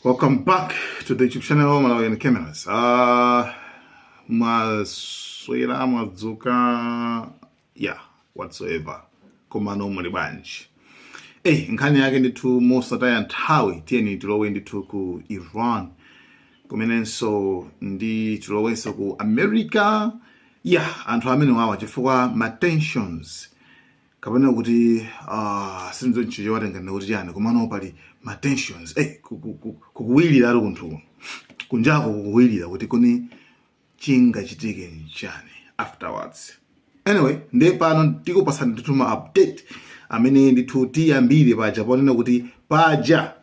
Welcome back to the YouTube channel Malawian Cameras. Mwaswera, mwadzuka, yeah, whatsoever. Komano muli bwanji? Nkhani yake ndithu, mosataya nthawi, tiyeni tilowe ndithu ku Iran, kumenenso ndi tilowenso ku America. Yeah, anthu amene wawa chifukwa ma tensions, kapena kuti sindizo nchicho watengana kuti chani, komano pali ma tensions, kukuwirira ali kunthu kunjako, kukuwirira kuti kuni chingachitike nchani afterwards. Anyway, ndi pano tikupasani ndithu ma update amene ndithu tiyambire paja ponena kuti paja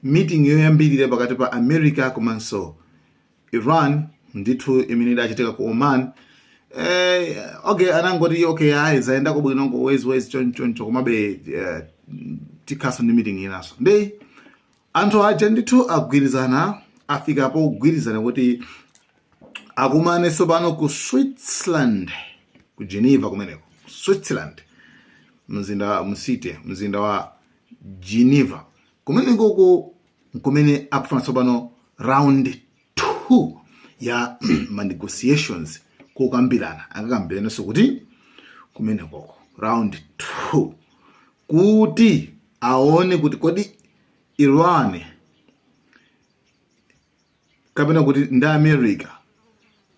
meeting yoyambirira pakati pa America komanso Iran ndithu imene idachitika ku Oman. Okay, anangoti okay, hayi, zayendako bwinongo, wezi wezi chonchoncho, komabe tikhaso ndi meeting inaso. Ndi anthu aja ndithu agwirizana, afika pogwirizana kuti akumanenso pano ku Switzerland, ku Geneva kumeneko, Switzerland, mzinda msite mzinda wa Geneva kumenekoko, kumene akufuna tsopano round 2 ya ma negotiations, kukambirana. Akakambiranenso kuti kumenekoko round 2, kuti aone kuti kodi Iran kapena kuti ndi America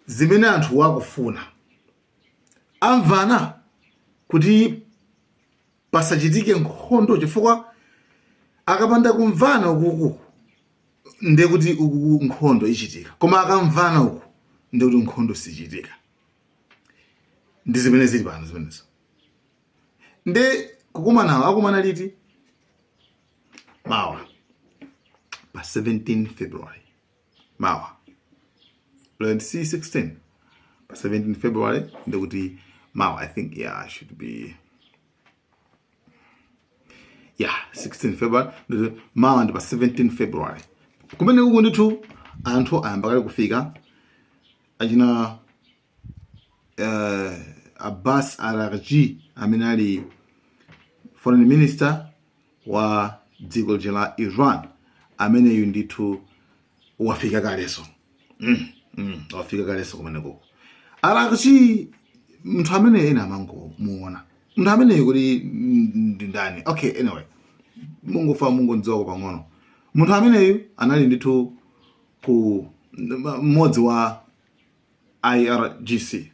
zimene anthu wakufuna amvana kuti pasachitike nkhondo, chifukwa akapanda kumvana ukuku ndiye kuti ukuku nkhondo ichitika, koma akamvana uku ndiye kuti nkhondo sichitika. Ndi zimene zili pano zimenezo. Ndi kukumanawo akumana liti? Mawa pa 17 February, mawa lero si 16, pa 17 February, ndikuti mawa, I think, yeah, should be, yeah, 16 February. Ndikuti mawa ndi pa 17 February. Kumene kuku ndithu anthu ayamba kale kufika, achina Abbas Araghchi amene ali foreign minister wa dziko la Iran, ameneyu ndithu wafika kaleso, wafika kaleso kumeneko. Araghchi, munthu amene ena amangomuona munthu ameneyu kuti ndi ndani. Okay, anyway, mungofa mungodziwako pang'ono. Munthu ameneyu anali ndithu ku mmodzi wa IRGC,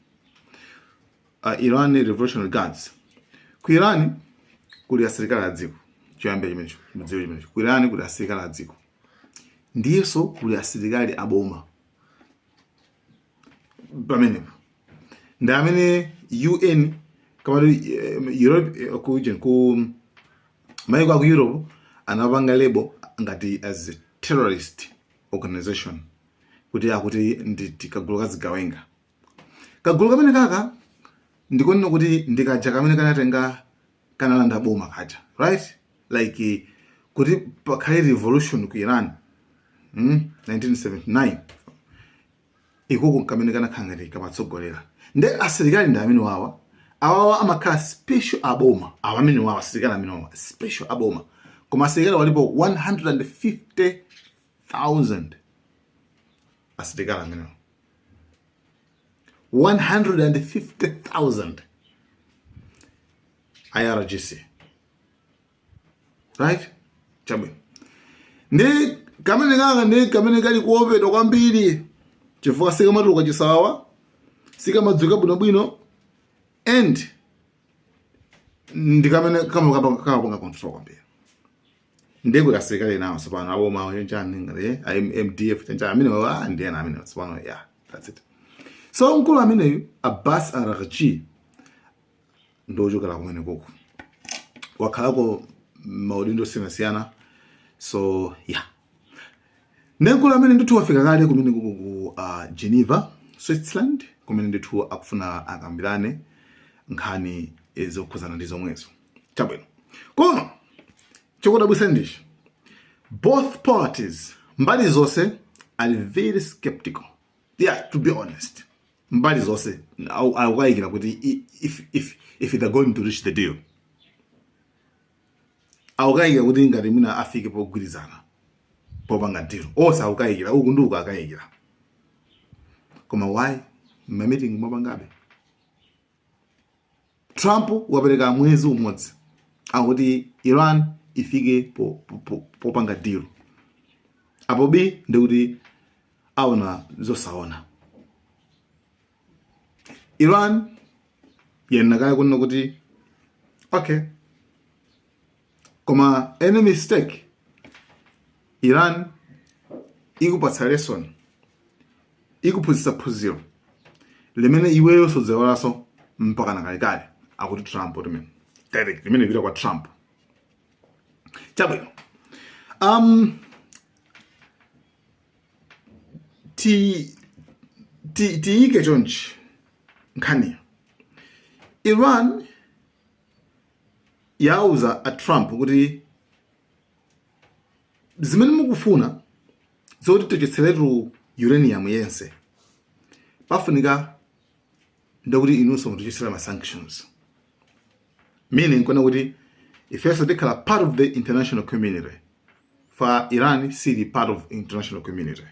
Iran Revolutionary Guards. Ku Iran kuli asilikali a dziko, choyambira chimenecho, mudziwe chimenecho. Ku Iran kuli asilikali a dziko, ndiyenso kuli asilikali aboma. Pamenepo ndi amene UN kamati Europe, ku maiko aku Europe anapanga label ngati as a terrorist organization, kuti akuti ndi kagulu kazigawenga. Kagulu kamene kaka ndikonena kuti ndikaja kamene kanatenga, kanalanda boma kaja, right? Like kuti pakhale revolution ku Iran, 1979, ikuku kamene kanakhala ngati kamatsogolera. Ndi asilikali ndi amene wawa, awawa amakhala special aboma awa, amene wawa, asilikali amene wawa special aboma. Koma asilikali walipo 150,000, asilikali amenewa 150,000 IRGC, right? Chabwino, ndi kamene kaka ndi kamene kali kuopedwa kwambiri chifukwa sikamatuluka chisawawa, sikamadziwika bwinobwino, and ndi kamene kamapanga control kwambiri. Ndekuti asilikali nawo tsopano aboma chanchani ngati MDF chanchani amene wa ndi ena amene tsopano. Yeah, that's it. So mkulu ameneyu Abbas Araghchi ndochokera kumene koko, wakhalako maudindo osiyanasiyana. So yeah, ndi mkulu amene ndithu wafika kale kumene kuko ku Geneva, Switzerland, kumene ndithu akufuna akambirane nkhani zokhuzana ndi zomwezo. Chabwino, kono chokudabwitsa ndichi: both parties, mbali zonse, are very skeptical. Yeah, to be honest, mbali zonse akukayikira kuti if they're going to reach the deal. Akukayikira kuti ngati mwina afike pogwirizana. Popanga deal onse akukayikira, uku ndi uku akayikira. Koma why ma meeting mwapangabe? Trump wapereka mwezi umodzi akuti Iran ifike popanga deal, apo bii ndikuti aona zosaona. Iran yanena kale kunena kuti okay, koma any mistake, Iran ikupatsa lesson, ikuphunzitsa phunziro limene iweyo sudzayiwalanso mpaka nakalekale, akuti Trump limene direct limene ipita kwa Trump. Chabwino, tiyike chonchi nkhaniyo. Iran yauza a Trump kuti zimene mukufuna zoti tichotseretu uranium yense, pafunika ndekuti inunso mutichotsera ma sanctions, meaning kuona kuti ifenso tikhala part of the international community. Fa Iran sili part of international community,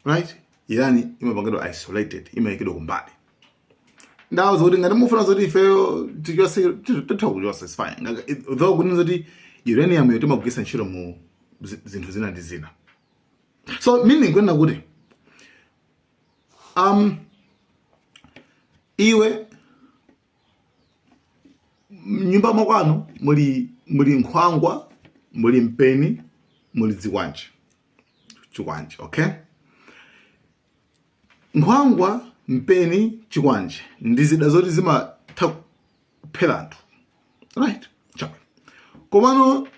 right? Iran imapangidwa isolated, imayikidwa kumbali. Ndauza kuti ngati mufuna zoti ifeyo tichotse, titha kuchotsa, is fine. Though kunena zoti uranium yo timagwiritsa ntchito mu zinthu zina ndi zina. So meaning kunena kuti iwe mnyumba mwakwanu muli nkhwangwa, muli mpeni, muli dzikwanje, chikwanje, okay? Nkhwangwa, mpeni, chikwanje ndi zida zoti zimatha kuphera anthu, right? Chabwino. Komano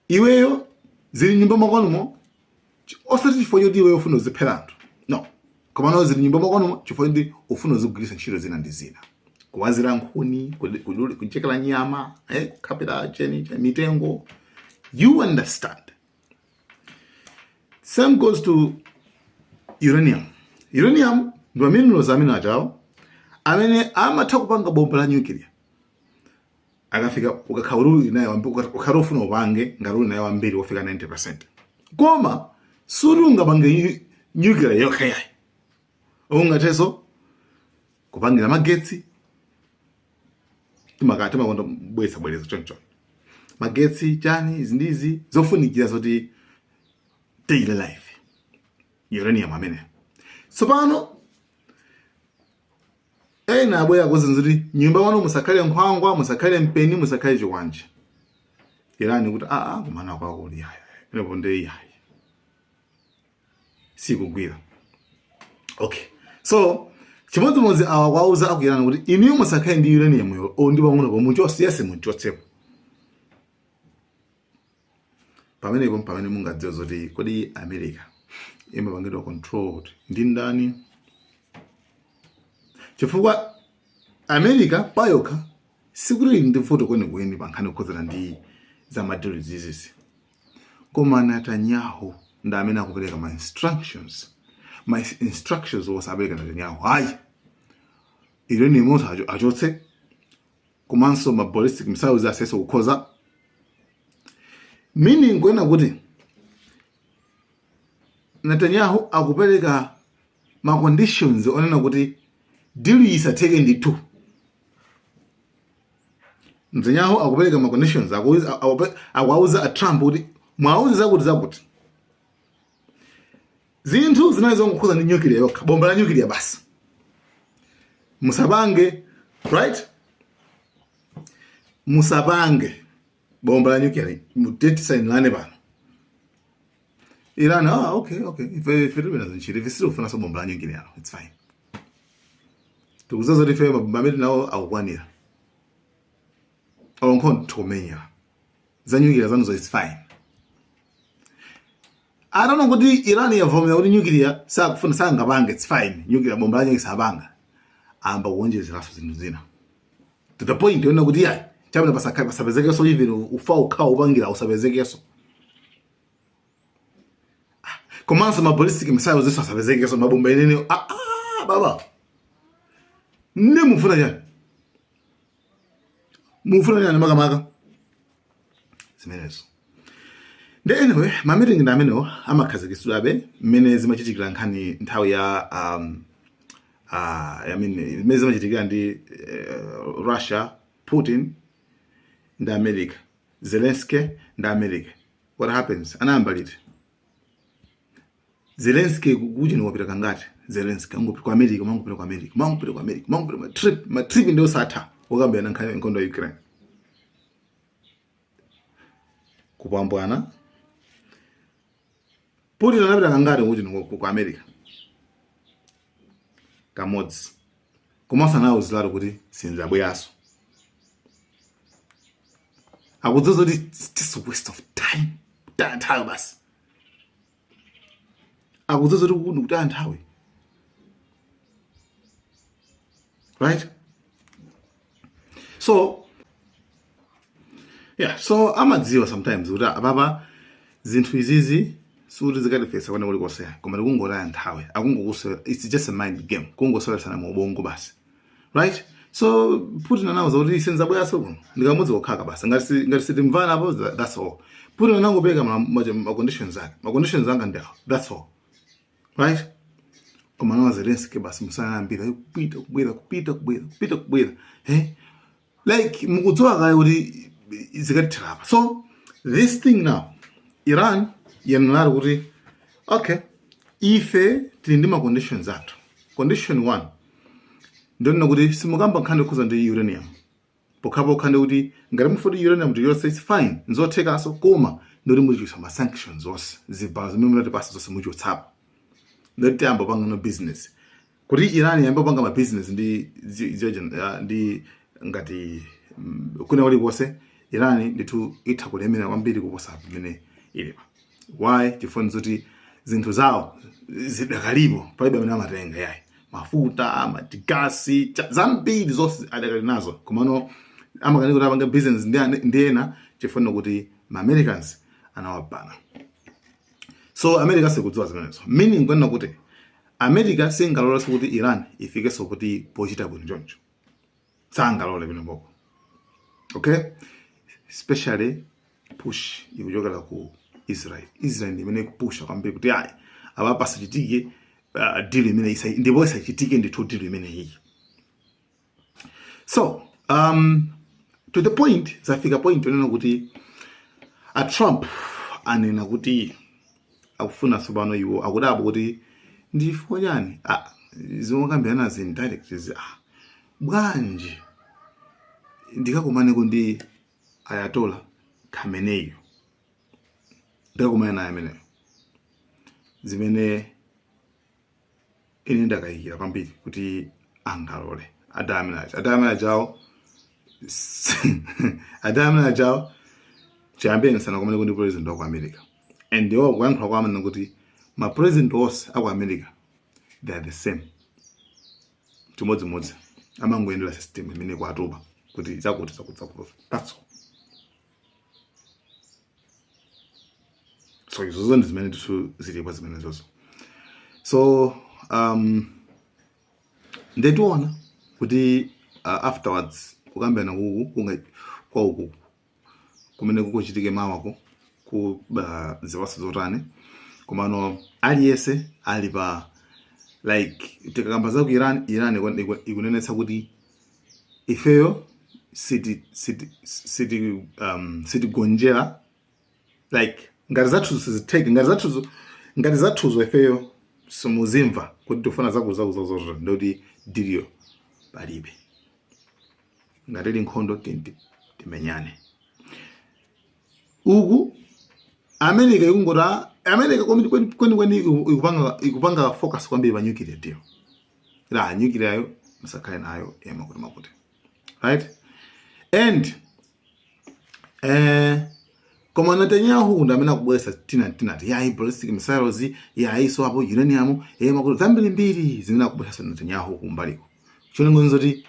iweyo zili nyumba mwakwanumo osati chifukwa choti iweyo ufuna uziphera anthu, no, komano zili nyumba mwakwanumo chifukwa choti ufuna uzigwiritsa ntchito zina ndi zina, kuwazira nkhuni, kuchekera nyama, kukhapira cheni cha mitengo, you understand? Same goes to uranium. Uranium ndi minerals amene achawo amene amatha kupanga bomba la nuclear akafika ukakhala uli naye wambiri, ukakhala ufuna upange ngati uli naye wambiri wofika 90%. Koma suti ungapange nuclear yokha yayi, ungathenso kupangira magetsi. Timakonda bweza bwereza choncho magetsi, chani, izi ndizi zofunikira zoti daily life, uranium amene. Tsopano ena abwera kuzinza kuti nyumba mwanu musakhale nkhwangwa, musakhale mpeni, musakhale chikwanje. Irani kuti aa, kumana kwako uli yayi inepo ndi yayi sikugwira. Okay, so chimodzimodzi awa kwauza aku Iran kuti inuyo musakhale ndi uranium yo o ndi pang'ono pomwe, muchotse yese, muchotsepo pamenepo. Pamene mungadziwe zoti kodi America imapangidwa controlled ndi ndani, chifukwa America payokha sikuti ili ndi vuto kwenikweni pa nkhani yokhudzana ndi za ma deal izizi, koma Netanyahu ndi amene akupereka ma instructions. Ma instructions wonse apereka Netanyahu, hayi, uranium onse achotse, komanso ma ballistic missiles asese kukhoza, meaning kuena kuti Netanyahu akupereka ma conditions onena kuti deal isatheke ndithu. Netanyahu akupereka ma conditions, akuwauza a Trump kuti mwauze zakuti zakuti, zinthu zinali zongokhuza ndi nuclear yokha, bomba la nuclear basi musapange, right? Musapange bomba la nuclear, mutetisainilane pano. Iran, ah, okay, ife tilibe nazo ntchito, ife sitikufunanso bomba la nuclear, it's fine, tikuzaza kuti ife mabomba amene nawo akukwanira, awo nkhondo tikumenyera, za nuclear zanuzo it's fine. I don't know kuti Iran yavomera kuti nuclear sakufuna, sangapange, it's fine, nuclear, bomba la nuclear sapanga, amba kuonjezeranso zinthu zina to the point yona kuti yayi, chabwino, pasapezekenso even ufa ukhawa upangira usapezekenso, komanso ma ballistic missiles iso asapezekenso, mabomba enene. Ah, ah, baba, nne mufuna chani? Mufuna chani makamaka zimenezo? Ndi anyway, ma meeting ndi amenewo amakhazikitsidwabe mmene zimachitikira nkhani nthawi ya I mean, mmene zimachitikira ndi Russia, Putin ndi America, Zelensky ndi America. What happens? Anayamba liti? Zelensky kuja ni wapita kangati? Zelensky angopita ku America, mangopita ku America, mangopita ku America, mangopita ma trip, ma trip ndio satha. Wakambirana nkhani nkhondo ya Ukraine. Kupambwana. Putin anapita kangati kuja ni ku America? Kamodzi. Komanso anawuziratu kuti sindzabweranso. Akudziwa kuti it's just a waste of time. Kutaya nthawi basi. Akudziwa zoti uku ndikutaya nthawi, right? So yeah, so amadziwa sometimes kuti apapa zinthu izizi sikuti zikatifesa kwene kulikonse, koma tikungotaya nthawi, akungokusewera, it's just a mind game, kungoseweresana mu ubongo basi, right? So Putin anawuza kuti sindzabweranso kuno, ndikamodzi kokhaka basi, ngati sitimvana apo, that's all. Putin anangopereka ma conditions ake, ma conditions anga ndi awo, that's all, right? Koma nawo Zelensky basi musanayambira kupita kubwera, kupita kubwera, kupita kubwera, like mukudziwa kale kuti zikatithera apa. So this thing now, Iran yanenatu kuti okay, ife tili ndi ma conditions athu. Condition one ndionena kuti simukamba nkhani yokhuza ndi uranium pokhapokha, ndi kuti ngati mufuna uranium yonse, it's fine, nzothekanso, koma ndoti muchotsa ma sanctions zonse, zibalo zimene munatipasa zonse muchotsapo, ndoti tiyamba panga no business. Kuti Iran iyambe kupanga ma business ndi ndi ngati kuna kulikonse, Iran ndithu itha kulemera kwambiri kuposa pamene ilipa. Why? Chifukwa zoti zinthu zawo zidakalipo, palibe amene amatenga yayi, mafuta, matigasi, zambiri zonse adakali nazo, komano amakanika kuti apange business ndi ena chifukwa kuti ma Americans anawabana. So America sikudziwa zimenezo, meaning kwanena kuti America singalolenso kuti Iran ifikenso kuti pochita bwino choncho, sangalole pamenepopo, okay? Especially push ikuchokera ku Israel. Israel ndi imene ikupusha kwambiri kuti ayi, apa pasachitike deal imene isa, ndipo isachitike ndithu deal imene iyi. So to the point, zafika point yonena kuti a Trump anena kuti akufuna tsopano, iwo akudabwa kuti ndi chifukwa chani zimakambirana zin direct izi, bwanji ndikakumaneko ndi Ayatollah Khamenei, ndikakumane naye ameneyo, zimene ine ndakayikira kwambiri kuti angalole ada amene ajawo chiyambeni sanakumaneko ndi president wa ku America. And iwo kuyankhula kwa amene kuti ma president onse aku America, they are the same, chimodzimodzi, amangoyendera system imene kuatupa kuti zakuti zakuti zakuti, that's all. So izozo ndi zimene ndithu zilipo zimenezozo. So ndetiona kuti afterwards kukambirana kuku kunga kwa uku kumene kukuchitike mawako ku zipatso zotani. Komano aliyense ali pa, like tikakamba za ku Iran, Iran ikunenetsa kuti ifeyo sitigonjera, like ngati zathuzo sizitheke, ngati zathuzo ifeyo simuzimva kuti tifuna zakuti zakuti zakuti, ndoti deal yo palibe. Ngati ili nkhondo, timenyane. Uku America ikungota, America kwenikweni ikupanga focus kwambiri pa nuclear deal la nuclear yo musakhale nayo yamakuti makuti, right? And koma Netanyahu ndi amene akubweretsa tina tinati yayi ballistic missiles, yayi so apo uranium, makuti zambirimbiri zimene akubweretsa Netanyahu kumbaliko, cholinga zoti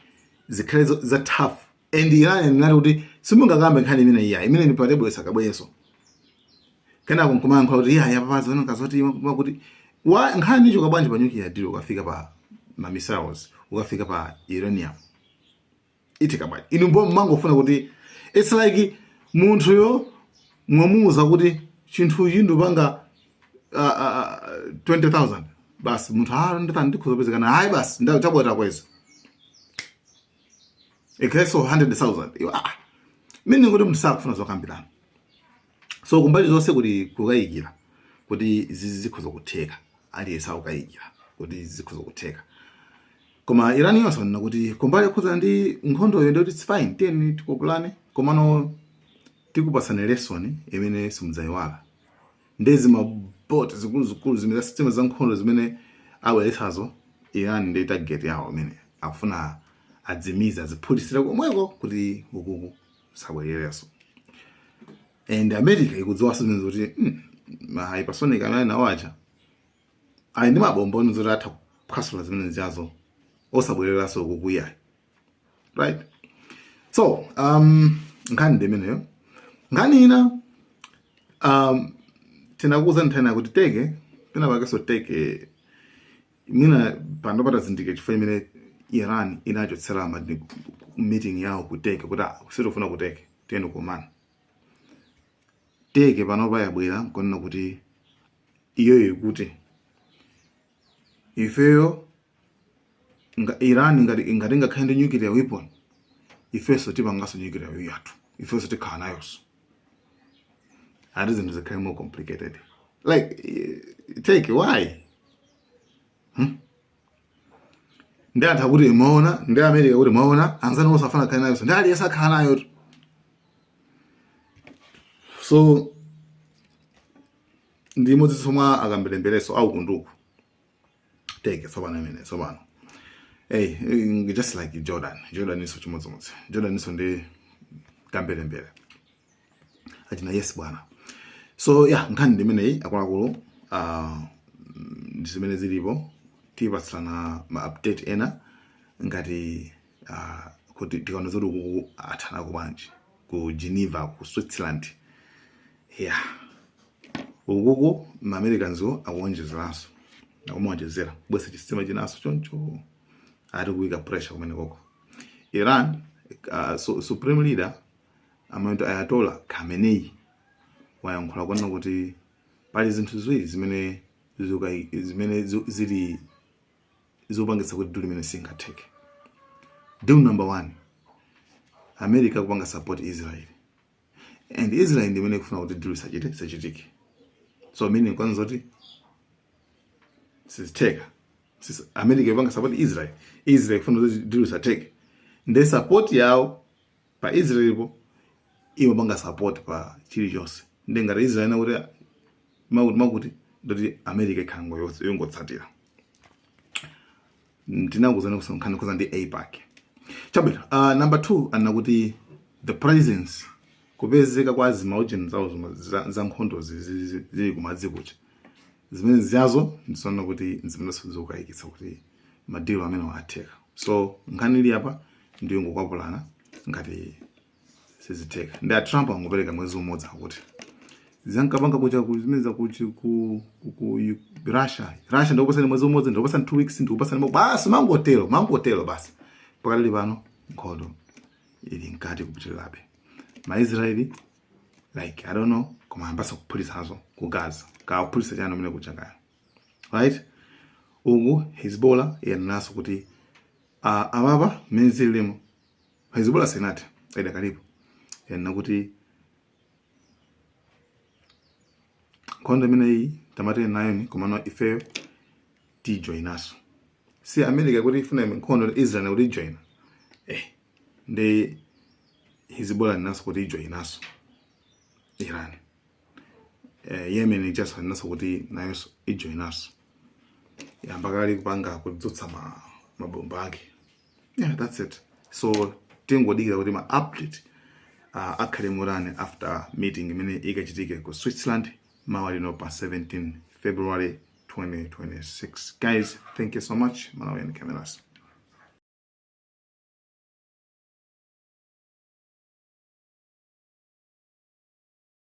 zikhale za tough. And Iran inati kuti simungakambe nkhani imene iyayi, imene ndi pa table isakabwereso. Kenako nkumayankhula kuti iyayi, apa zioneka zoti makuti wa nkhani icho kabwanji pa nuclear deal ukafika pa ma missiles, ukafika pa uranium, itika bwanji? Inu mbo mangofuna kuti, it's like munthuyo mwamuuza kuti Chinthuchi ndipanga 20,000 basi. Munthu, ah, 20,000 ndikhoza kupezekana. Hayi, basi, ndachabwera kweza ikhalenso 100,000. Iwe, ah, meaning kuti munthu sakufuna zokambirana. So kumbali zonse kuti kukayikira kuti izi zikhoza kutheka, aliyense akukayikira kuti izi zikhoza kutheka. Koma Iran yonse anena kuti kumbali yokhudzana ndi nkhondoyo ndikuti it's fine, tiyeni tikopulane, komano tikupatsani lesson imene simudzayiwala. Ndezi maboti zikuluzikulu zimene za sitima za nkhondo zimene abweretsazo Iran ndi target yawo imene akufuna adzimize, aziphulisira komweko kuti ukuku sabwererenso. And America ikudziwanso zimene zoti ma hypersonic amene nawo aja ali ndi mabomba oni zoti atha kuphwasula zimene zijazo osabwereranso ukuku iyayi, right? So nkhani ndi imeneyo. Nkhani ina, tinakuuza nthani kuti Turkey pena pakenso Turkey mwina pano patazindikira chifukwa imene Iran inachotsera ma meeting yawo ku Turkey kuti, ah, sitifuna ku Turkey, tiyeni ku Oman. Turkey panopa yabwera nkunena kuti iyoyo ikuti ifeyo Iran ngati ngakhale ndi nuclear weapon, ifenso tipanganso nuclear yathu, ifenso tikhala nayonso. Ati zinthu zikhale more complicated. Like, Turkey, why? Ndi anthu akuti mwaona, ndi America kuti mwaona, anzanu onse afuna akhale nayonso, ndi aliyense akhala nayo. So ndi imodzinso mwa akambelembeleso aukunduku Turkey tsopano imene tsopano. Hey, just like Jordan. Jordan iso chimodzimodzi. Jordan iso ndi kambelembele achina. Yes bwana. So yeah, nkhani ndi imeneyi, akuluakulu. Ndi zimene zilipo. Tipatsirana ma update ena ngati kuti tikaona zoti ukuku athanako bwanji ku Geneva, ku Switzerland. Yeah, ukuku ma Americans akuonjezeranso, akumaonjezera kubwesa chisitima chinanso choncho, ati kuyika pressure kumene koko. Iran supreme leader amene Ayatollah Khamenei wayankhula kuona kuti pali zinthu ziwiri zimene zili zopangitsa kuti deal imene singatheke. Deal number one, America kupanga support Israel, and Israel ndi imene ikufuna kuti deal isachite isachitike. So meaning kwanza kuti sizitheka. America ipanga support Israel, Israel ikufuna kuti deal isatheke, ndi support yawo pa Israel po imapanga support pa chilichonse. Ndi ngati Israel ina kuti makuti makuti, ndoti America ikhala yongotsatira. Tinakuzani kusonkhana kuza ndi AIPAC chabwino. Number two, anena kuti the presence, kupezeka kwa zimaujeni zawo za nkhondo zili kumadzi kucha, zimene ziyazo ndizoona kuti zimenenso zikukayikitsa kuti ma deal amene atheka. So nkhani ili apa ndiyo ngokwapulana ngati sizitheka. Ndi a Trump angopereka mwezi umodzi, akuti zankapanga kucha ku zimene zakuchi ku Russia. Russia, ndikupasani mwezi umodzi, ndikupasani 2 weeks, ndikupasani basi, mangotero mangotero basi. Pakatali pano nkhondo ili mkati kupitirirabe. Maisraeli, like, I don't know, koma ambasa kuphulisazo ku Gaza, kakuphulisa chani umene kucha kaya, right? Uku Hezbollah yanenaso kuti apapa mmene zililimo, Hezbollah senate idakalipo, yanena kuti nkhondo imeneyi tamatene nayoni, komano ifeyo tijoinaso. Si America kuti ifuna nkhondo, Israel kuti ijoina, ndi Hezbollah naso kuti ijoinaso Iran. Yemen just naso kuti nayonso ijoinaso, yamba kale kupanga kudzutsa mabomba ake. Yeah, that's it. So tingodikira kuti ma update akhale motani after meeting imene ikachitike ku Switzerland mawa lino pa 17 February 2026. Guys, thank you so much. Malawian Cameras.